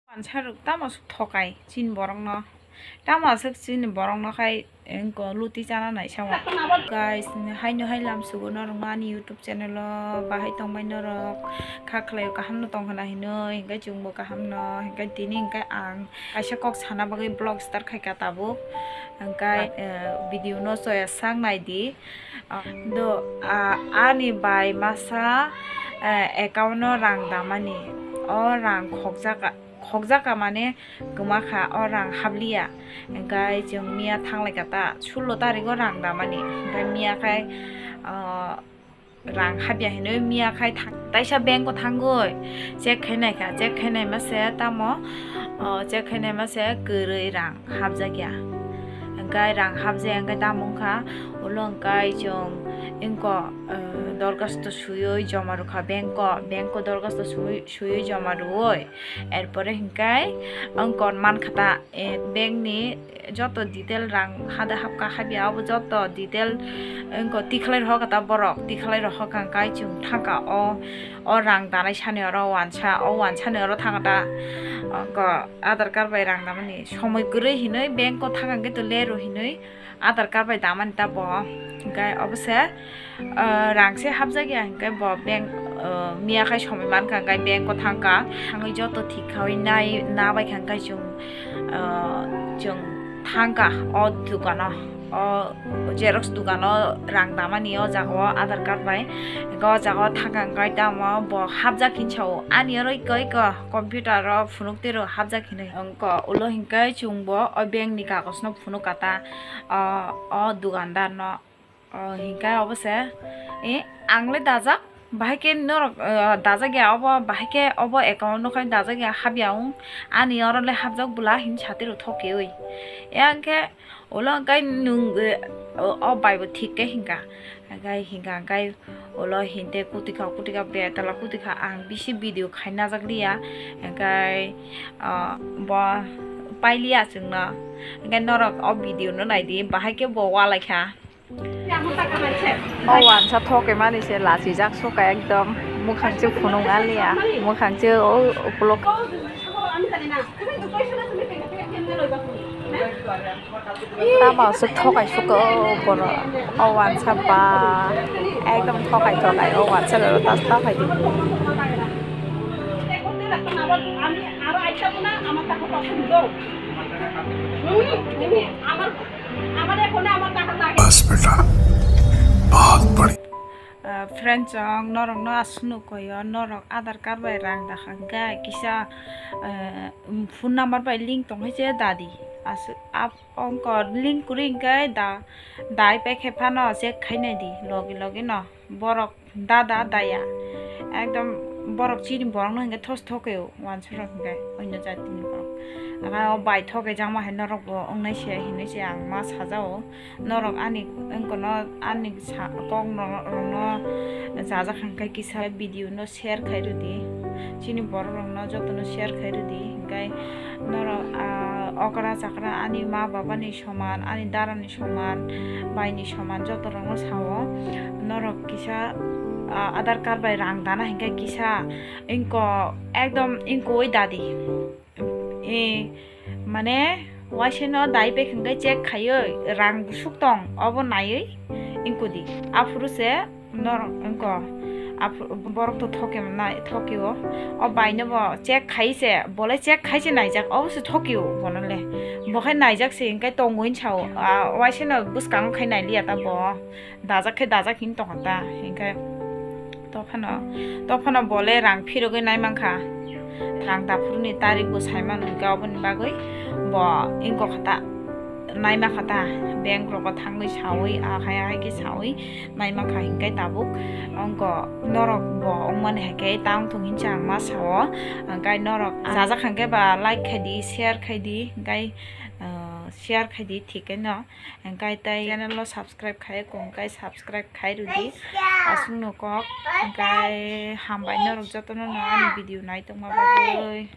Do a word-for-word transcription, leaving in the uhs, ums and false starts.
Ansarok tamo aswk thokai chini borokno, tamo aswk chini borokno khai wngko luti chana naisao. Guys, haino hai lam sugo norokno ani YouTube channel o bahai tongbai norok kha khlaio, kaham no tong khna hinwi, hinkhe chwngbo kaham no, hinkhe tini hinkhe ang kaisa kok sana bagwi vlog start khaikha tabuk, hinkhe, eh, video no choya sak naidi. Ah, do, ah, ani bai masa, eh, account o rang damani, o rang khokjak, khokjak mane kwma kha, o rang habliya. Hinkhe chwng miya thanglaikha ta, sullo tarikgo rang damani, hinkhe miya khai, ah, rang habya hinwi miya khai thang-, taisa bank o thangwi check khai naikha, check khai naima se tamo, o, check khai naima se kwrwi rang habjakya. Hinkhe rang habjaya hinkhe tamo wngkha, ulo hinkhe chwng wngkha, o, dorkhasto swiwi joma rwkha bank o, bank o dorkhasto swiwi, swiwi joma rwwi, erpore hinkhe wngkha mankha ta, eh, bank ni joto detail rang hada hapka habya, abo joto detail wngkha tikhlai rohorkha ta borok, tikhlai rohorkha hinkhe chwng thangkha o, o rang danai sani oro wansa, o wansani oro thangkha ta, wngkha Aadhaar card bai rang damani somoi kwrwi hinwi bank o thangkha hinkhe to lero hinwi Aadhaar card bai damani ta bo, hinkhe obo se. Ah, rang se habjakya hinkhe bo bank, ah, miya khai somoi mankha hinkhe bank o thangkha, thangwi joto thik khawi nai, nabaikha hinkhe chwng, ah, chwng thangkha o dukano, o xerox dukano rang damani o jaga o Aadhaar card bai, hinkhe o jaga o thangkha hinkhe tamo bo habjak hinsao ani oro iko iko computer o phunuk tiro habjak hinwi wngkha, ulo hinkhe chwngbo o bank ni kagoj no phunuk kha ta, o, o dukandar no. O, hinkhe obo se, e, ang le dajak, bahai khe norok, o, dajak ya obo, bahai khe obo account no khai dajak ya, habya wng, ani oro le habjak bwla hin satiro thokiwi. E, ang khe ulo ang kai nung, e, o, o bai bo thik khe hinka, ang kai hinka, ang kai ulo hinte kutika, kutika betala kutika ang bisi video khai najak liya, ang kai, o, bo pailiya chwngno, ang kai norok o video no naidi, bahai khe bo walai kha. O wansa thoke mani se lachijak suka ekdom mukhang se phunuk aliya mukhang se o ukulok. Tamo se thokai suka o borok o wansa ba ekdom thokai thokai o wansa lero tas ta phaidi. बस बेटा, बहुत बढ़िया। Ah, friend chong, norok no aswk nukoyo, norok Aadhaar card bai rang dakha hinkhe kisa, ah, phone number bai link tong hai se dadi. Aswk ap-, ongko link kwrwi hinkhe da, dai paikhe phano check khai nai di, logi logi no. Borok dada daya ekdom borok chini borok no hinkhe thos thokeo wansa rok hinkhe onyo jati ni borok. Ang o bai thoke jangma hai norok bo wngnai se hinwi se ang ma sajao. Norok ani wngkha no ani sa kok no rok no jajak hinkhe kisa video no share khai rwdi. Chini borok rok no joto no share khai rwdi hinkhe norok, ah, okra chakra ani ma baba ni soman, ani dara ni soman, bai ni soman joto rok no sao. Norok kisa, ah, Aadhaar card bai rang dana hinkhe kisa ingko ekdom ingkoi dadi. E, mane waisa no dai pek hinkhe check khaioi rang busuk tong obo naioi ingkodi. Aphuru se Norok wngkha, aphuru borok to thoke mannai, thoke o. O bai no bo check khai se, bo le check khai se naijak, obo se thoke o bono le. Bo khai naijak se hinkhe tongo hinwi sao, a, waisa no bwskango khai nai liya ta bo. Dajak khe dajak hinwi tongkha ta, hinkhe tophano, tophano bo le rang phirogwi nai mankha. Rang daphuru ni tarik bo sai mano hinkhe oboni bagwi bo wngkha ta. Naima kha ta, bank rogo thangwi sawi, ahai ahai khe sawi naima kha hinkhe tabuk wngkha norok bo wngmani hai khe ta wngthung hinwi ang ma sao. Hinkhe norok jajak hinkhe ba like khai di, share khai di, hinkhe, ah, share khai di thik khe no. Hinkhe tei channel o subscribe khai kong khe subscribe khai rw di. Aswk no kok hinkhe hambai norok jotono no ani video nai tongma bagwi.